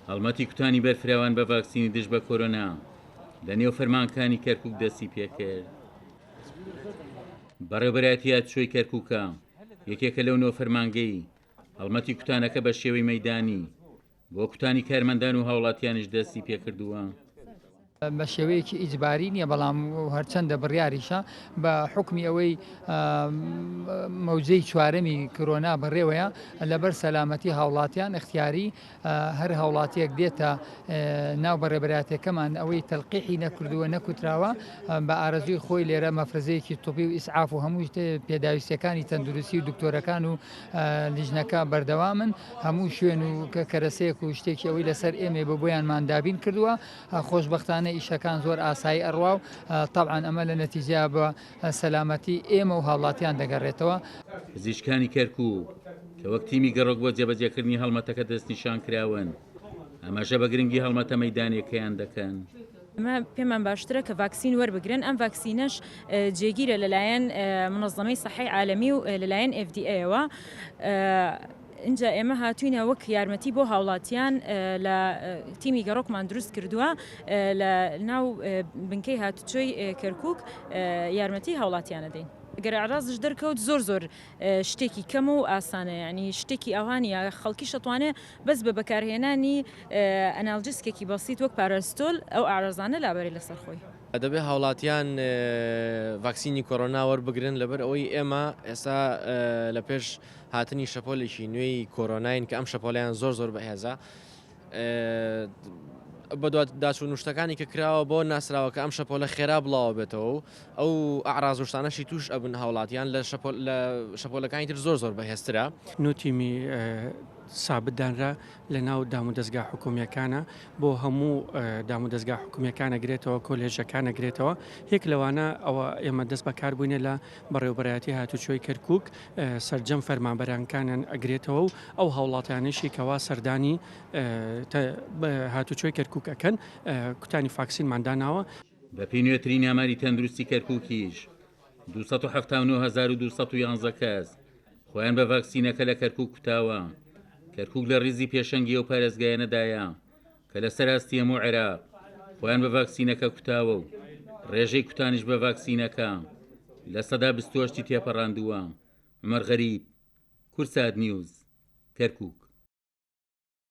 هەڵمەتی کوتانی بەرفراوان بە ڤاکسینی دژ بە کۆرۆنا لە نێو فەرمانگەکانی کەرکوک دەستی پێکرد. بەڕێوەبەرایەتی هاتوچۆی کەرکوکە یەکێکە لەو نۆ فەرمانگەی هەڵمەتی کوتانەکە بە شێوەی مەیدانی بۆ کوتانی کارمەندان و هاوڵاتیانیش دەستی پێکردووە. بە شێوەیەکی ئیجباری نییە، بەڵام هەرچەندە بڕیاریشە بە حوکمی ئەوەی مەوجەی چوارەمی کرۆنا بەڕێوەیە، لەبەر سەلامەتی هاوڵاتیان ئیختیاری هەر هاوڵاتیەک دێتە ناو بەڕێبەراتەکەمان ئەوەی تەلقیحی نەکردووە نەکوتراوە بە ئارەزووی خۆی لێرە مەفرەزەیەکی طبی و ئیسعاف و هەموو پێداویستیەکانی تەندروستی و دکتۆرەکان و لیژنەکە بەردەوامن هەموو شوێن و کەرەسەیەک و شتێکی ئەوەی لەسەر ئێمەی بە بۆیانمان دابین کردووە خۆشبەختانە ئیشەکان زۆر ئاسایی ئەڕوا و تەبعەن ئەمە لە نەتیجەیا بە سەلامەتی ئێمە و هاوڵاتیان دەگەڕێتەوە. پزیشکانی کەرکوک کە وەک تیمی گەڕۆک بۆ جێبەجێکردنی هەڵمەتەکە دەستنیشانکراون، ئاماژە بە گرنگی هەڵمەتە مەیدانییەکەیان دەکەن. ئێمە پێمان باشترە کە ڤاکسین وەربگرن، ئەم ڤاکسینەش جێگیرە لەلایەن مونەزەمەی سەحەی عالەمی و لەلایەن FDA ەوە. ئینجا ئێمە هاتوینە وەک یارمەتی بۆ هاوڵاتیان لە تیمی گەڕۆکمان دروست کردووە لە ناو بنکەی هاتوچۆی کەرکک یارمەتی هاوڵاتیانە دەین. گەر ئەعرازش دەرکەوت زۆر زۆر شتێکی کەمە و ئاسانە یانی شتێکی ئەوها نییە خەڵکیش ئەتوانێ بەس بە بەکارهێنانی ئەنالجسکێکی بەسیت وەک پاراستۆل ئەو ئەعرازانە لابەرێ لەسەر خۆی. دەبێت هاوڵاتیان ڤاکسینی کۆرۆنا وەربگرن لەبەر ئەوەی ئێمە ئێستا لە پێش هاتنی شەپۆلێکی نوێی کۆرۆناین کە ئەم شەپۆلیان زۆر زۆر بەهێزە بەدواداچوون و شتەکانی کە کراوە بۆ ناسراوە کە ئەم شەپۆلە خێرا بڵاوە بێتەوە و ئەو ئەعراز و شتانەشی توش ئەبن هاوڵاتیان لە شەپۆلەکانی تر زۆر زۆر بەهێزترە. نۆ تیمی سابت دانرا لە ناو دامودەزگا حکومییەکانە بۆ هەموو دامودەزگا حکومییەکان ئەگرێتەوە، کۆلێژەکان ئەگرێتەوە، یەک لەوانە ئەوە ئێمە دەست بەکار بووینە لە بەڕێوەبەرایەتی هاتوچۆی کەرکوک سەرجەم فەرمانبەرانکانیان ئەگرێتەوە و ئەو هاوڵاتیانەشی کەوا سەردانی هاتوچۆی کەرکوک ئەکەن کوتانی فاکسینمان داناوە. بەپێی نوێترین ئاماری تەندروستی کەرکوکیش 279211 کەس خۆیان بە ڤاکسینەکە لە کەرکوک کوتاوە، کەرکوک لە ڕیزی پێشەنگی ئەو پارێزگایانەدایە کە لەسەر ئاستی هەموو عێراق خۆیان بە ڤاکسینەکە کوتاوە و ڕێژەی کوتانیش بە ڤاکسینەکە 28% ی تێپەڕاندووە. عومەر غەریب، کوردسات نیوز، کەرکوک.